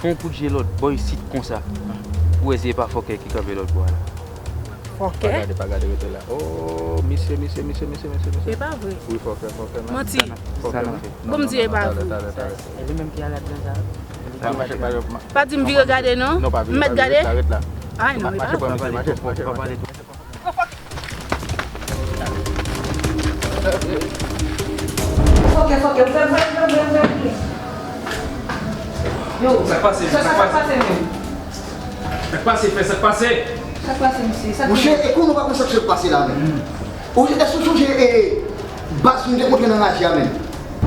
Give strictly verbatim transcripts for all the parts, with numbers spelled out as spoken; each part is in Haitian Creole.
Fè yon kout je lòt bò isit konsa. Ou wè si e pa fòkè ki kanpe lòt bò a la. Fòkè? Pa gade, pa gade, rete la. Oh, misye, misye, misye, misye, misye, misye. E pa vre. Wi, fòkè, fòkè, men. Manti. Fòkè, non, non, non, talè, talè, talè. Bon, m di e pa vre. Sa, sa, sa, sa. E li menm ki al ladan sa. Pa di m vire gade non. Non, pa vire, m mèt gade. Rete la, rete la. Ay, non, e pa vre. Mache pran misye, mache, mache, mache. Fòkè, fòkè, ouvè, ouvè, ouvè, ouvè, ouvè. Yo, sa k pase, sa k pase menm? Sa k pase, frè, sa k pase? Sa k pase, mesye? Sa k pase? Monchè, e konnen w pa konn sa k sot pase la menm. Ou, èske w sonje, e, baz nou te kontre nan raje a menm?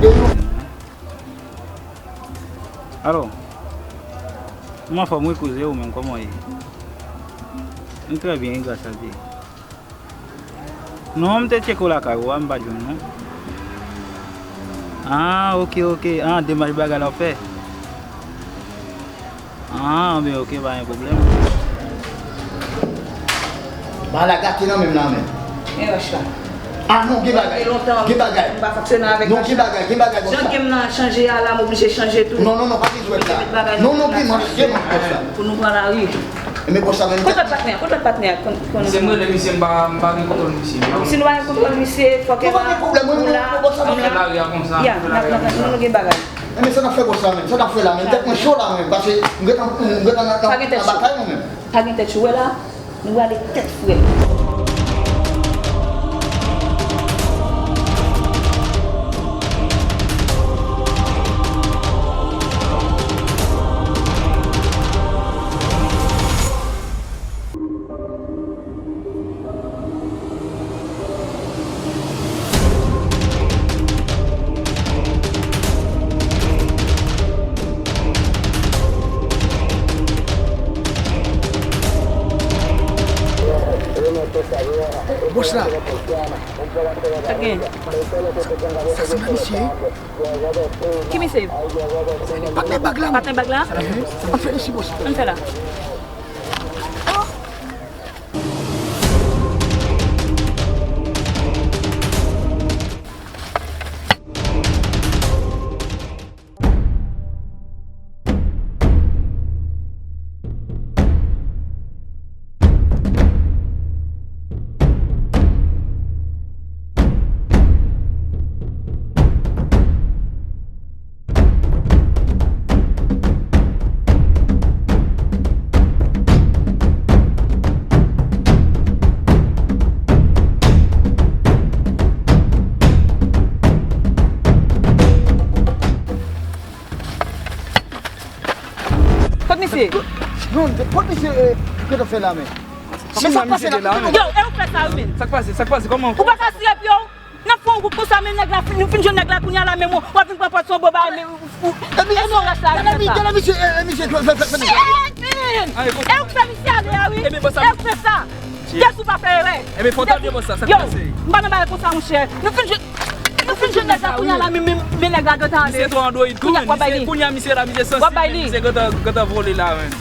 E nou Alo. M anfòm wi, kouzen, ou menm, kòman w ye? M trè byen, gras a Dye. Non, m te tcheke w lakay ou a, m pa t jwenn ou non. Ah, oke, oke. Ah, demach bagay la w fè. Ah, ben, oke, pa gen pwoblèm. Bagay la gate nan men m la, men. Men wòch la. Ah, non, gen bagay. Gen bagay. M pa fonksyone avèk machin. Non, gen bagay, gen bagay, bòs la. Jan game nan chanje a la, m oblije chanje tou. Non, non, non, pa gen jwèt la. Non, non, gen manch, gen manch, bòs la. Pou nou pran lari. Men bòs la, men. Kote lòt patnè a? Kote lòt patnè a? Kon, kon nou gen. Misye, m rele misye, m pa, m pa gen kontwòl misye. Si nou pa gen kontwòl misye, fòkè la. Nou pa gen pwoblèm, nou, nou, bòs la, nou fè lari a konsa. Ya, n ap, n ap, nou gen bagay. Enben, sa n ap fè, bòs la, men? Sa n ap fè la, men? Tèt mwen cho la, men, paske m gentan, m gentan nan, nan, nan batay, mwen menm. Pa gen tèt cho, wè la, nou rale tèt frè. Bòs la. Sa gen? Sa sanble misye. Ki misye? Patnè bag la. Patnè bag la? Mhm. Ann fè isi, bòs. Ann fè la. Kot misye? Non, kot misye, eh, gentan fè la, men? Sa k pase la, men? Yo, e ou k fè sa, wi, men. Sa k pase? Sa k pase? Kòman? Ou pa ka sire pye w? N ap fè yon gwoup konsa, men nèg la, nou fin jwenn nèg la, kounye a la, men w ap vin pran pòz sou yon bò bagay, men ou, ou, e son rès la, e misye, e misye, fè, fè, fè, fè. Shit, man! E ou k fè misye ale a, wi. E ou k fè sa. Kiyès ou pa fè erè? Ebyen, fò w tande, bòs la, sa k pase? Yo, m pa nan bagay konsa, monchè. Nou fin jwenn, nou fin jwenn nèg la, kounye a la, men, men, men nèg la gentan ale. Misye twò andwoid tou, men. Misye, kounye a, misye la, misye sansib, men misye gentan, gentan vole la, men.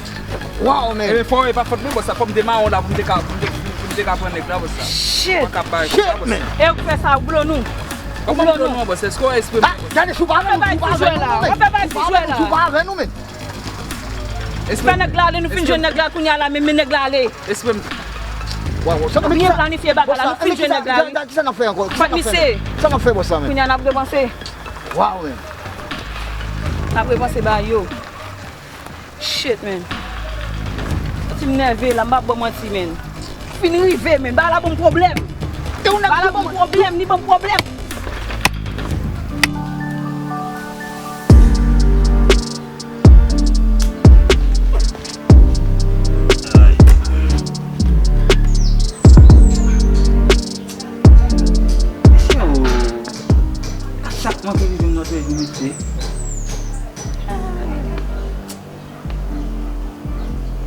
Waw, men. Ebyen, fò, e pa fòt mwen, bòs la, fò m te mawon la pou m te ka, pou m te, pou m te ka pran nèg la, bòs la. Shit. Mwen ka bay konsa, bòs la. E ou k fè sa, ou blo nou. Kòman m blo nou, bòs? Èske w espre? Ah, gade, si w pa avè nou, si w pa avè nou, men. Si w pa avè nou, men. Fè nèg la ale, nou fin jwenn nèg la, kounye a la, men, men nèg la ale. Espre m. Waw, waw, sa nou byen planifye bagay la, nou fin jwenn nèg la, wi. Kisa n ap fè ankò? Kisa n ap fè? Sa n ap fè, bòs la, men? Kounye a n ap repanse. Waw, men. N ap repanse bagay yo. Shit, man. Santi m nève la, m pa ba w manti, man. Fin rive, man. Bagay la ban m pwoblèm. Bagay la ban m pwoblèm, li ban m pwoblèm.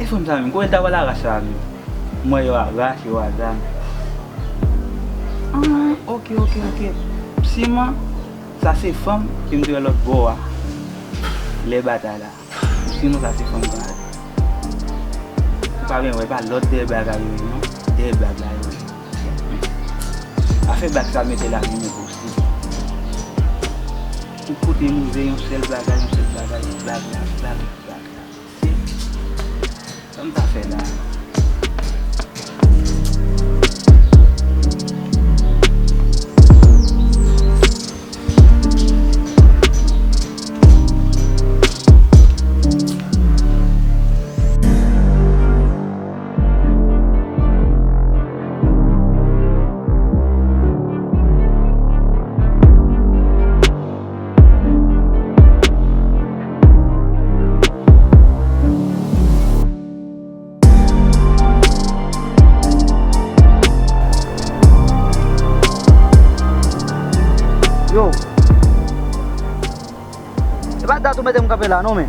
E fanm sa menm, kote l ta pral arach la menm? M wè yo arach, yo a zam. Ah, ok, ok, ok. Siman, sa se fanm ke m te wè lòt bò a. Lè batay la. Siman, sa se fanm sa. Ou pa byen wè, pa lòt dèyè bagay yo ye non. Dèyè blag la yo ye. Afè blag sa mete la vin enposib. Tout kote m rive, yon sèl bagay, yon sèl bagay, blag la, blag la, blag la. Sa m ta fè la? Yo. E pa dat ou mete m kanpe la non, men.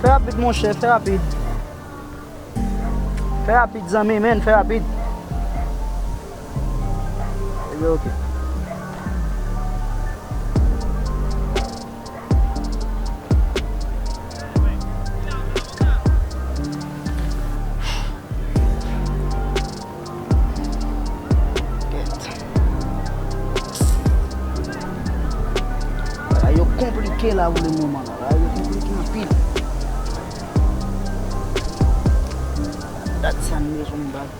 Fè rapid, monchè, fè rapid. Fè rapid, zanmi, men, fè rapid. Ebyen, ok. Kèt. Bagay yo konplike la pou le moman la. Bagay yo konplike anpil. Dat sa m bezwen m bat.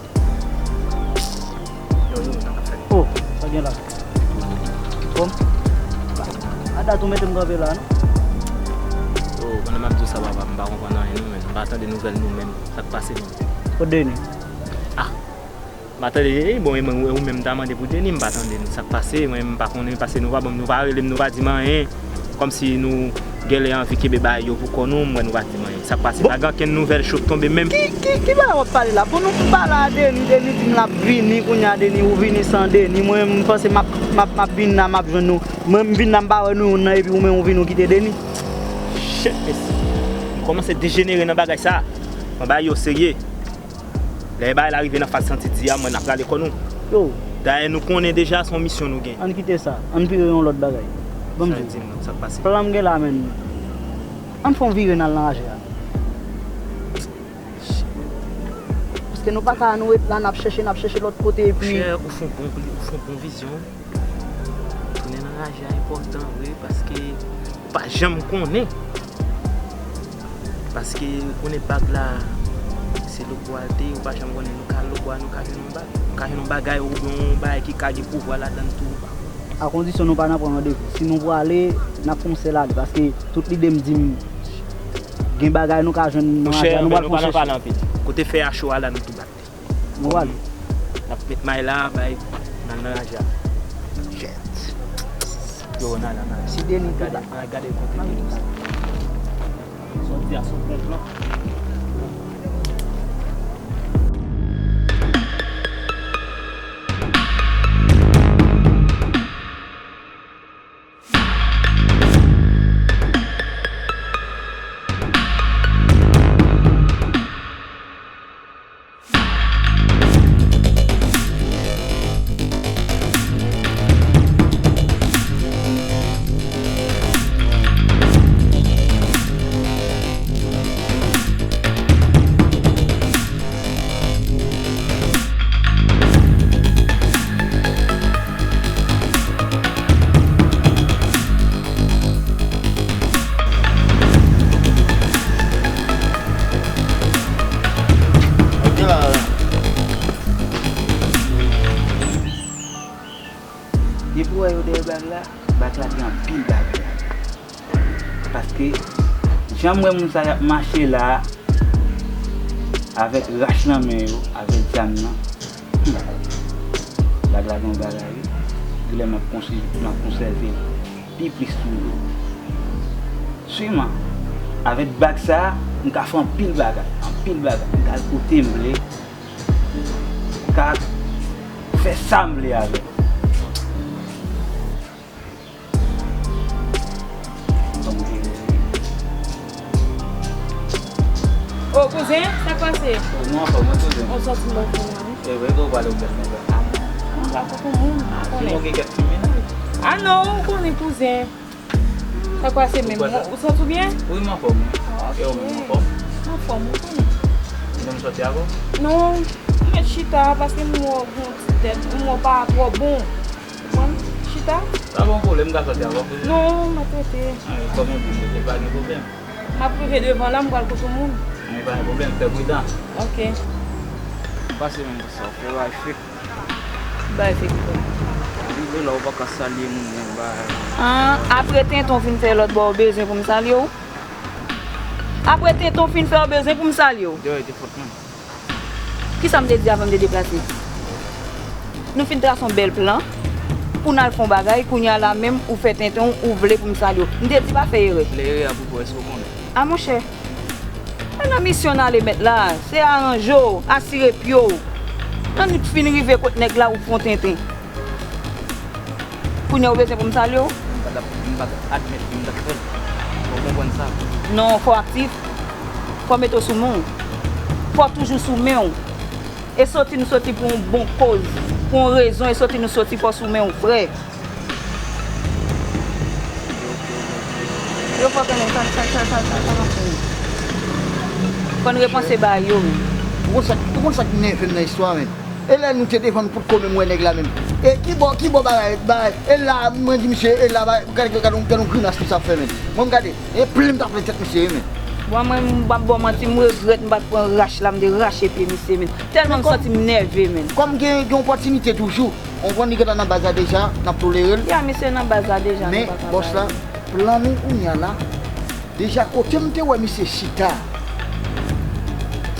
Yo, yo, sa k ap fèt? Oh, sa gen la? Bon. A dat ou mete m kanpe la, non? Yo, pandan m ap di w sa, papa, m pa konprann anyen, non, men. M pa tande nouvèl nou menm. Sa k pase menm? Kot Deni? Ah! M pa tande, eh, bon, e mwen, ou menm ta mande pou Deni, m pa tande nou. Sa k pase? Mwen, m pa konnen, paske nou pa ban m, nou pa rele m, nou pa di m anyen. Kòmsi nou genlè anvi kenbe bagay yo pou kò nou, m wè nou pa di m anyen. Sa k pase? Bon. Pa gen ankenn nouvèl cho k tonbe menm. Ki, ki, ki bagay w ap pale la? Bon, nou pale a Deni, Deni di m l ap vini, kounye a Deni, ou vini san Deni. Mwen, m panse m ap, m ap, m ap vin la, m ap jwenn nou. Mwen, m vin la, m pa wè nou youn nan, epi ou menm ou vin ou kite Deni. Shit, mesye. M kòmanse dejenere nan bagay sa. Mwen bagay yo serye. Lè bagay la rive nan faz santi di a, mwen n ap rale kò nou. Yo. Dayè, nou konnen deja se yon misyon nou gen. Ann kite sa. Ann vire yon lòt bagay. Ban m di w. Sa di m non, sa k pase? Plan m gen la, menn. Ann fè yon vire n al nan raje a. Paske nou pa ka nou ret la, n ap chèche, n ap chèche lòt kote, epi. Monchè, ou fè yon bon, ou fè yon bon vizyon. Tounen nan raje a enpòtan vre, paske ou pa janm konnen. Paske ou konnen bag la, se lòtbò a l te ye, ou pa janm konnen. Nou ka al lòtbò a, nou ka jwenn yon bag. Nou ka jwenn yon bagay oubyen yon bagay ki ka gen pouvwa ladan l tou, ou pa konnen. A kondisyon nou pa nan pran randevou. Si nou prale, n ap fè yon sèl ale, paske tout lide m di m gen bagay nou ka jwenn nan raje a, nou pral fè yon chèche. Monchè, men nou pa nan pale anpil. Kote fè a cho a la, nou tou bat. Nou prale. N ap met may la, bay, n al nan raje a. Shit. Yo, n al, n al. Si Deni te la. Gade, gade kote Deni. Sa w di a se yon bon plan. Depi w wè yo dèyè bag la, bag la gen anpil bagay ladan l. Paske, jan m wè moun sa y ap mache la a, avèk rach nan men yo, avèk zam nan, hmm, bag la gen yon bagay, wi. Genlè m ap konsi-, m ap konsève l pi plis toujou. Siman, avèk bag sa a, m ka fè anpil bagay, anpil bagay. M ka al kote m vle, m ka fè sa m vle avè l. Donk, e, O kouzen, sa k pase? O, mwen anfòm, mwen kouzen. Ou sòti bò kote mwen. E vre ke w pale ou kèk moun. A, mwen pa koukou moun, m pa konnen. Sinon gen kèk kriminèl. A non, ou konnen kouzen. Sa k pase menm? Ou sòti byen? Wi, m anfòm. A, ok. E ou menm, ou anfòm? M anfòm, ou konnen. Ou menm sòti avè w? Non, m mèt chita paske m wè w gon ti tèt, m wè w pa twò bon. Ou konprann? Chita. Pa gon pwoblèm, m ka sòti avè w. Non, m ap rete. A, kòm ou di, m rete, pa gen pwoblèm. M ap rive devan la, m pral kote moun. Wi, pa gen pwoblèm, fè pridan. Ok. Pase menm pou sa, w fè bay fèk. Bay fèk pou. Rive la, ou pa ka salye moun, men bay. An, apre tenten w fin fè lòt bò, ou bezwen pou m salye w? Apre tenten w fin fè, ou bezwen pou m salye w? Dèyè te fòt mwen. Kisa m te di avan m te deplase? Nou fin trase yon bèl plan pou n al fè yon bagay, kounye a la menm ou fè tenten w, ou vle pou m salye w. M te di pa fè erè. Lè erè a pou fè, èske w konnen? A monchè, men nan misyon n ale mèt la, se aranje w, asire pye w. Nan nou fin rive kot nèg la ou fè yon tenten. Kounye a ou bezwen pou m salye w? M pa t ap, m pa t ap admèt ke m t ap fè l. Fò w konprann sa. Non, fò w aktif. Fò w mete w sou men w. Fò w toujou sou men w. E soti nou soti pou yon bon koz, pou yon rezon, e soti nou soti fò w sou men w, frè. Yo fò konnen sa, sa, sa, sa, sa, sa n ap fè. Fò n repanse bagay yo, men. Ou konn sa, ou konn sa k nève m nan istwa, men? E lè nou te devan, nou potko menm wè nèg la menm. E ki bò, ki bò bagay, bagay? E la, mwen di misye, e la, bagay, gade, gade, gade yon grimas misye ap fè, men. Mwen, m gade, e plen m ta plen tèt misye, men. Bon, mwen, m p ap ba w manti, m regrèt m pa t pran rach la, m te rache pye misye, men. Tèlman m santi m nève, men. Kòm gen, gen opòtinite toujou, ou konn li gentan nan baz la deja, n ap tolere l. Ya, misye nan baz la deja, nou pa ka bay. Men, bòs la, plan nou kounye a la, deja, kote m te wè misye chita,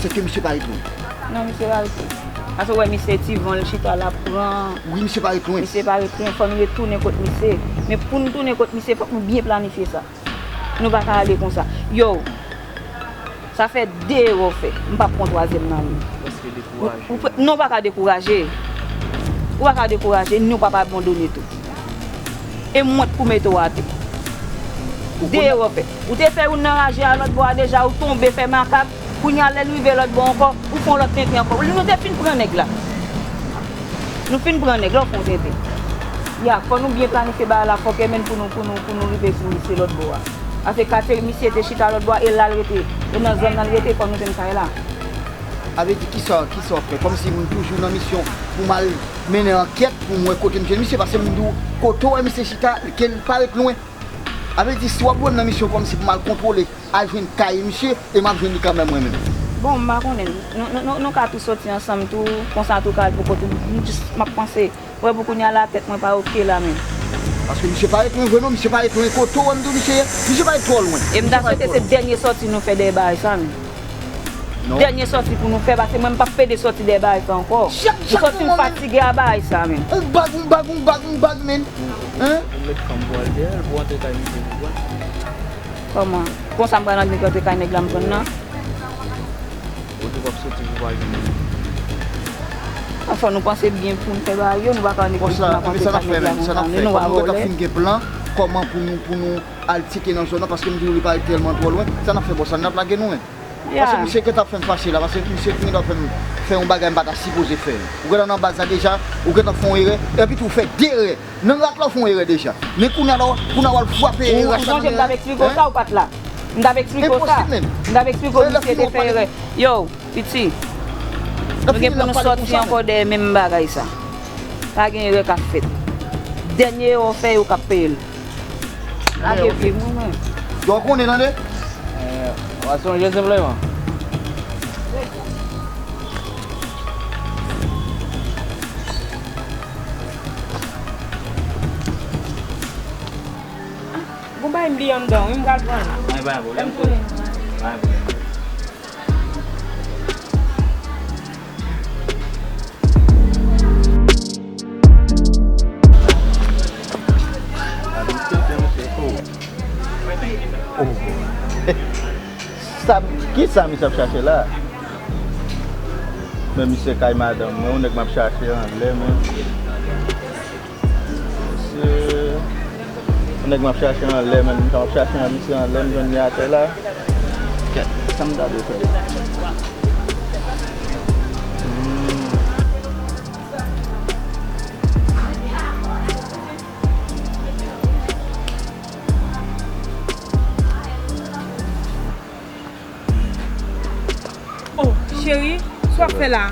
se ke misye pa ret lwen. Non, misye pa ret lwen. Paske w wè misye Tivan, l chita la pran. Wi, misye pa ret lwen. Misye pa ret lwen, fò n retounen kot misye. Men pou n tounen kot misye, fòk nou byen planifye sa. Nou pa ka ale konsa. Yo, sa fè de erè w fè. M p ap pran twazyèm nan men w. Ou, ou prè-, non, w pa ka dekouraje. Ou pa ka dekouraje, ni w p ap abandone tou. E mwen k pou mete w atè. De erè w fè. Ou te fè youn nan raje a lòt bò a deja, ou tonbe fè makak. Kounye a, lè l rive lòt bò ankò, ou fè yon lòt tenten ankò. Nou te fin pran nèg la. Nou fin pran nèg la, ou fè yon tenten. Ya, fò nou byen planifye bagay la, fòkè menm pou nou, pou nou, pou nou rive sou misye lòt bò a. Paske katye misye te chita lòt bò a, e la l rete. E nan zòn nan l rete, fò nou jwenn kay la. A vle di kisa, kisa w ap fè? Kòmsi m toujou nan misyon pou m al mennen ankèt, pou m wè kote m jwenn misye, paske m di w, kote w wè misye chita, ke l pa ret lwen. A vle di, si w ap voye m nan misyon kòmsi pou m al kontwole, al jwenn kay misye, e m ap jwenn li kanmenm mwen menm. Bon, m pa konnen. Nou, nou, nou, nou ka tou soti ansanm tou, konsa tou ka al pou kont ou. M jis, m ap panse. Wè pou kounye a la, tèt mwen pa oke la menm. Paske misye pa ret lwen vre non, misye pa ret lwen. Kote w wè m di w misye ye? Misye pa ret twò lwen. E m ta swete se dènye sòti nou fè dèyè bagay sa menm. Non. Dènye sòti pou nou fè, paske mwen m p ap pede sòti dèyè bagay sa ankò. M santi m fatige a bagay sa menm. On bag, on bag, on bag, on bag, men. Hein? Ou met fanm pou al dèyè l, pou antre kay misye, pou pran. Kòman? Konsa m pral antre kay nèg la m pran nan? Ou di w ap soti pou pa jwenn moun. Anfen, nou panse byen pou n fè bagay yo, nou pa ka annik pou n ap antre kay nèg la konsa, nou pa vòlè. Fò nou gentan fin gen plan, kòman pou nou, pou nou al tcheke nan zòn nan, paske m di w li pa tèlman twò lwen. Sa n ap fè bòs la, n ap lage nou, men. Paske misye gentan fè m fache la, paske misye gentan fè m fè yon bagay m pa ta sipoze fè. Ou gentan nan baz la deja, ou gentan fè yon erè, epi tou w fè de erè. Nan rat la w fè yon erè deja. Men kounye a la, kounye a w al frape rach la nan men. Ou sonje m t ap eksplike w sa, ou pa t la. M t ap eksplike w sa. M t ap eksplike w misye te fè erè. Yo, piti. Nou gen pou nou sòti ankò dèyè menm bagay sa. Pa gen erè k ap fèt. Dènye erè w fè, yo k ap peye l. Lage pye m, wi, mwen. Yo konnen, tande? Eh, w a sonje senpleman. Gon bagay m bliye anndan, wi, m pral pran l. An, pa gen pwoblèm, tou. Pa gen pwoblèm. Oh. Sa, kisa misye ap chache la? Men misye kay madanm mwen, yon nèg m ap chache anlè, men. Mesye, yon nèg m ap chache anlè, men. M ap chache misye anlè, m jwenn li atè la. Kèt. Sa m ta dwe fè? Hmm. Oh, cheri, sa w ap fè la?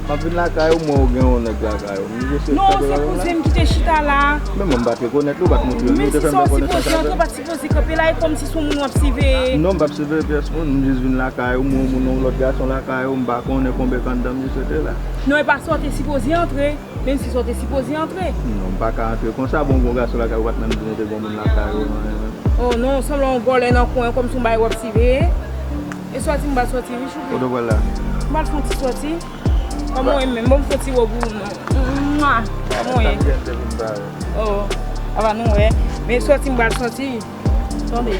M ap vin lakay ou, m wè ou gen yon nèg lakay ou. M jesye Non, se kouzen m ki te chita la. Men mwen m pa t rekonèt li, ou pa t montre m li, ou te fè m fè konesans avè l. Sipoze antre, ou pa t sipoze kanpe la, e kòmsi se yon moun w ap siveye. Non, m p ap siveye pyès moun, m jis vin lakay ou, m wè yon moun, yon lòt gason lakay ou, m pa konnen konbyen ka anndan m jis rete la. Non, e pa sa w te sipoze antre, menm si sa w te sipoze antre. Non, m pa ka antre konsa, bon, gon gason lakay ou, ou pa t menm vin rete gon moun lakay ou, non. Oh non, sanble yon vòlè nan kwen, kòmsi yon bagay w ap siveye. E sòti, m pral sòti, wi, choupi. Kote w pral la? M pral fè yon ti sòti. Kòman w ye menm? Bon, m fè ti wòb ou non. Mwa! Kòman w ye? Oh, apa nou wè. Men sòti m pral sòti. Tande.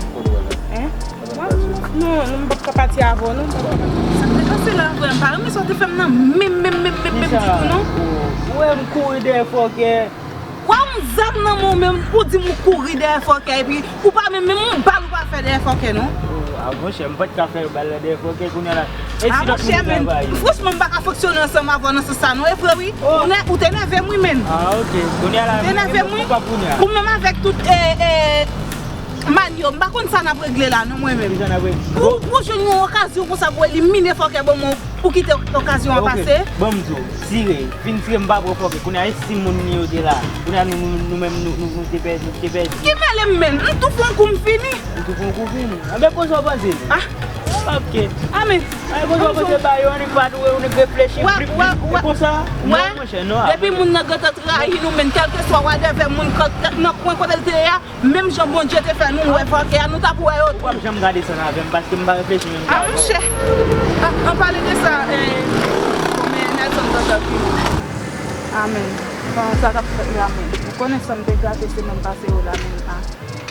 Hein? Non, non, m p ap ka pati avè w non. Sa k te pase la vrè? M pa renmen sa w te fè m nan menm, menm, menm, menm, menm ditou non. Ou wè m kouri dèyè fòkè. Wè yon zam nan men w menm, ou di m ou kouri dèyè fòkè, epi ou pa menm, menm yon bal ou pa fè dèyè fòkè non. Ah, monchè, m pa t ka fè bal la dèyè fòkè kounye a la. E si lòt moun travay? Franchman, m pa ka fonksyone ansanm avè w nan sans sa non, e vre wi. Ou nè-, ou te nève m wi, menn. Ah, ok. Kounye a la, ou te nève m wi. Ou menm avèk tout, e, e, Manyo, m pa konn sa n ap regle la non, mwen menm. Ki jan n ap regle? Pou, pou jwenn yon okazyon konsa pou elimine fòkè, bon, mwen, ou kite okazyon an pase. Ok, ban m di w, tire, fin tire, m pa pran fòkè. Kounye a, e si moun li yo te la? Kounye a, nou, nou, nou menm, nou, nou, nou te pèdi, nou te pèdi. Ki mele m menm? M tou fè yon kou, m fini. Ou tou fè yon kou, fini? Anben, konsa w panse li? Ah. Ok. Ah, men. Anben, konsa w panse ba yo, annik pa dwe, annik reflechi, blip, blip, e konsa? Non, monchè, non. Depi moun nan gentan trayi nou, menn, kèlkeswa whatever moun nan kwen kote l te ye a, menm jan Bondye te fè nou wè fòkè a, nou t ap wè yo tou. Ou p ap janm ka desann avè m, paske m pa reflechi menm jan avè w. Ah, monchè. Ah, an pale de sa, eh, men Nelson gentan vini. Amèn. Bon, sa k ap fèt la, men. Ou konnen san m te gate, se menm pase yo la, menm, ah.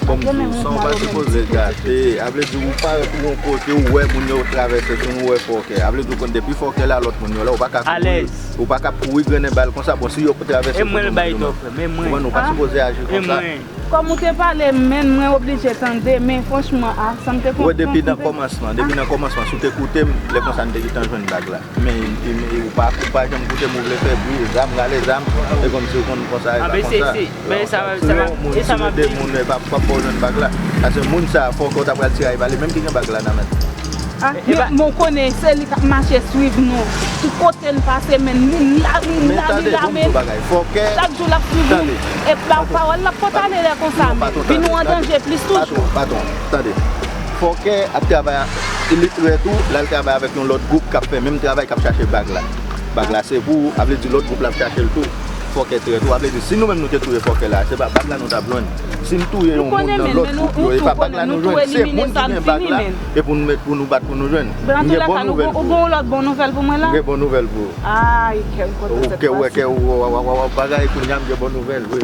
Kòm di w, san w pa sipoze gate. A vle di, ou parèt ou yon kote, ou wè moun yo travèse sou nou, ou wè fòkè. A vle di, ou konn depi fòkè la, lòt moun yo la, ou pa ka kouri. Ou pa ka kouri grennen bal konsa. Bon, si yo travèse sou nou, ou konprann, ou pa sipoze aji konsa. Kòm ou te pale, menn, mwen oblije tande, men franchman, a, sa m te konprann. Wè, depi nan kòmansman, depi nan kòmansman, si w te koute m, lè konsa n te gentan jwenn bag la. Men, e, e, ou pa, ou pa janm koute m, ou vle fè bri, zam, rale zam, e kòmsi ou konn konsa, e pa konsa. Anben, se, se, men sa, sa, e sa m ap di. Si w ede moun, e pa, pa pou w jwenn bag la. Paske moun sa, fòkè w ta pral tire a, e pa li menm ki gen bag la nan men l. Ah, men, men w konnen, se li k ap mache swiv nou. Tout kote n pase, men li la, li la, li la, men. Men tande, bon, men. Chak jou l ap swiv nou. E pa, pawòl l ap pote ale lè konsa, men. Vin nou an danje plis toujou. Patwon, patwon, tande. Fòkè ap travay a, li trèt ou, l al travay avèk yon lòt gwoup k ap fè menm travay, k ap chache bag la. Bag la se pou ou, a vle di lòt gwoup la ap chache l tou. Fòkè trèt ou, a vle di si nou menm nou te touye fòkè la, se pa bag la nou t ap jwenn. Si n touye yon moun nan lòt gwoup yo, e pa bag la nou jwenn, se moun ki gen bag la, e pou nou met, pou nou bat pou nou jwenn. M gen bon nouvèl pou ou. Ou gen yon lòt bon nouvèl pou mwen la? M gen bon nouvèl pou ou. Ay, kè m kontan sèt fwa si. Ou kè, ou wè kè, ou, ou, ou, ou, ou, bagay, kounye a m gen bon nouvèl, wi.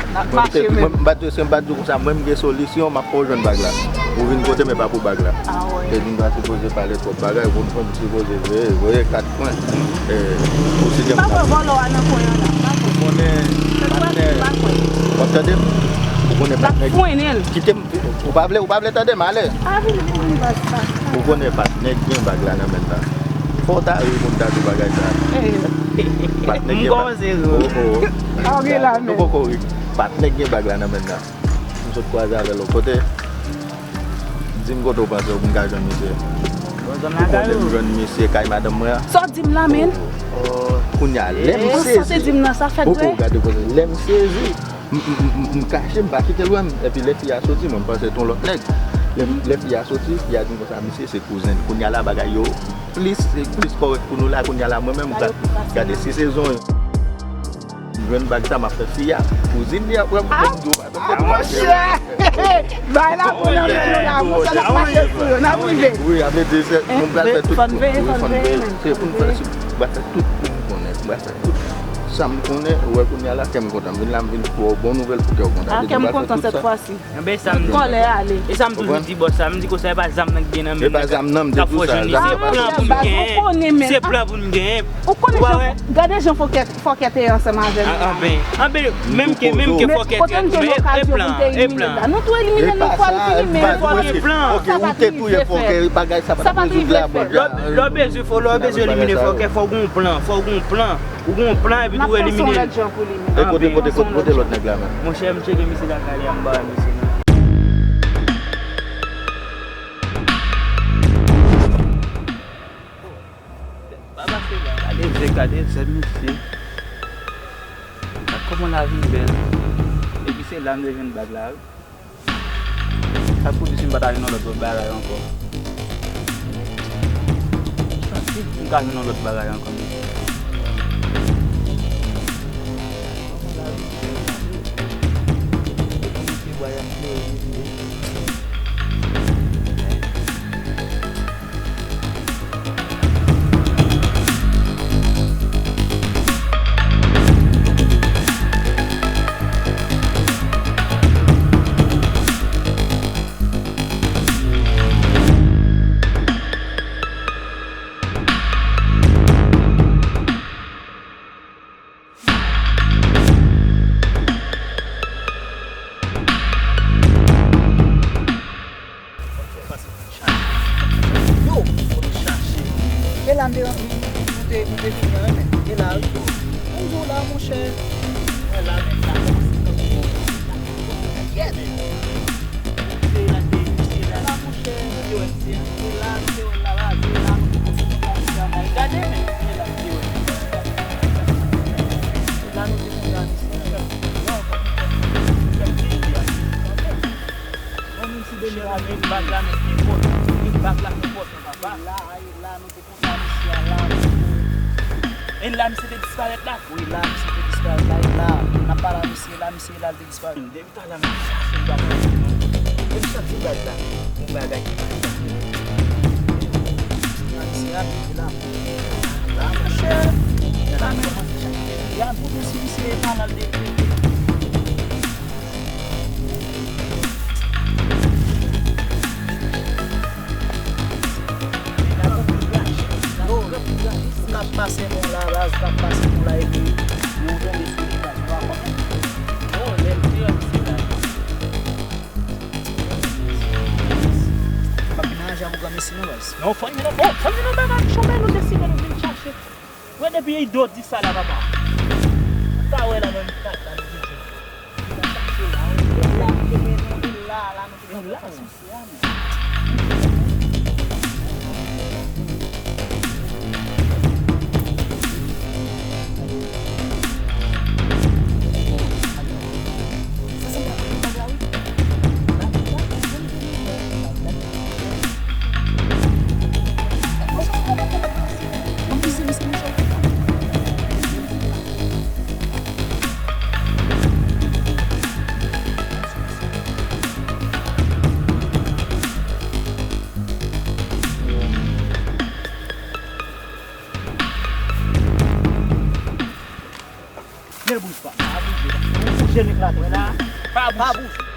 N ap mache menm. Mwen, m pa t, si m pa t di w konsa, mwen m gen solisyon, m ap fè w jwenn bag la. Ou vin kote m, e pa pou bag la. Ah, wi. Epi nou pa sipoze pale twòp bagay, ou konn, konn sipoze veye, voye kat pwen. E, ou si gen. M pa kwè vòlò a nan kwen an la, m pa kwè. Ou konnen, patnè, w ap tande m? Ou konnen patnè. Kite m, ou pa vle, ou pa vle tande m, ale. Ah, vini, vini, baz, baz. Ou konnen patnè gen bag la nan men l la. Fò w ta ri pou m ta di w bagay sa. Patnè gen bag. M kòmanse ri. Oh, oh. Ah, ok, la, men. Nou poko ri. Patnè gen bag la nan men l la. M sot kwaze avè l yon kote. Di m kote w panse w pou m ka jwenn misye. Ou konnen m jwenn misye kay madanm mwen an. Sa w di m la, men? Oh, oh. Kounye a, lè m sezi. Sa w te di m nan, sa fèt vre? Oh, oh, gade kote, lè m sezi. M, m, m, m, m kache, m pa kite l wè m. Epi lè fi a soti, mwen m panse se yon lòt nèg. Lè, lè fi a soti, fi a di m konsa, misye se kouzen l. Kounye a la, bagay yo plis, plis kòrèk pou nou la. Kounye a la, mwen menm, gad, gade si se zon yo. M jwenn bag sa, m ap fè fi a. Kouzin li ap wè m, m di w pa tande. Ah, monchè! Bay la pou nan men nou la, monchè, n ap mache sou yo, n ap rive. Wi, a vle di, se, nou pral fè tout pou nou, wi, fò n veye. Se pou n fè, m pral fè tout pou m konnen, m pral fè tout. Sa m konnen, ou wè kounye a la, kè m kontan. M vin la, m vin pou bon nouvèl pou kè w kontan. Ah, kè m kontan sèt fwa si. Anben sa m di. Kòlè ale. E sa m toujou di bòs sa, m di konsa e pa zam nan ki gen nan men m. E pa zam nan, m te di w sa. Se plan pou n genyen. Se plan pou n genyen. Ou konnen jan, gade jan fòkè, fòkè te ye ansanm avè m. Anben, anben, menm ke, menm ke fòkè te ye, men e plan, e plan. Nou tou elimine l, fò l fini, men fò l gen plan. Oke, ou te touye fòkè, bagay sa pa t ap rezoud la, bon. Lè w bezwen, fò, lè w bezwen elimine fòkè, fò w gen yon plan, fò w gen yon plan. Ou gen yon plan epi tou elimine l. E kote, kote, kote, kote lòt nèg la menm? Monchè, m tcheke misye lakay li a, m ba misye non. Pa pase la. Gade zèb, gade zèb misye. Gad kòman lavi bèl. Epi se la m te jwenn bag la wi. Sa pou di si m pa ta jwenn yon lòt bagay ankò? Santi m ka jwenn yon lòt bagay ankò, mesye. Yo, fò nou chache. E la m te, nou te, nou te fini an, men. E la wi. Yon jou la, monchè. Mwen la, men, la kòmanse kanpe. Yè, men. Se la, se, se la, la, monchè. Yo, se, se la, se la, la, se la, nou te konn sou travay. Gade, men, se la, se la. Se la, nou te konn travay. Bon, menm si demen la, men bag la, men enpòtan. Men bag la enpòtan, papa. E la, e la, nou te konn la, misye a la, misye. E la, misye te disparèt la? Wi, la, misye te disparèt la, e la. N ap pale a misye la, misye la, l te disparèt. Depi talè, m ap chache, m pa ka jwenn non. E m santi bag la, yon bagay ki pa sa. La, misye a, misye la. La, monchè. La, men, y a pou nou si misye pa la, l te, te, te. Yo, ou ka pase non la, baz, ou ka pase non la, epi yo tonbe sou li, baz, ou pa konnen. Oh, lè l te wè misye la. M ap vin anje avè w granmesi non, baz. Non, fò n gen, oh, fò n gen yon bagay chonmen nou deside nou vin chache. Wè depi Ido di sa la, papa. Ou ka wè la menm kat la, nou vin jwenn. Sa chache la, wi. E la, nou te mennen, e la, la, nou te mennen. E la, wi. Men bouz pa, pa bouje. Ou bouje nèg la tou la. Pa bouje.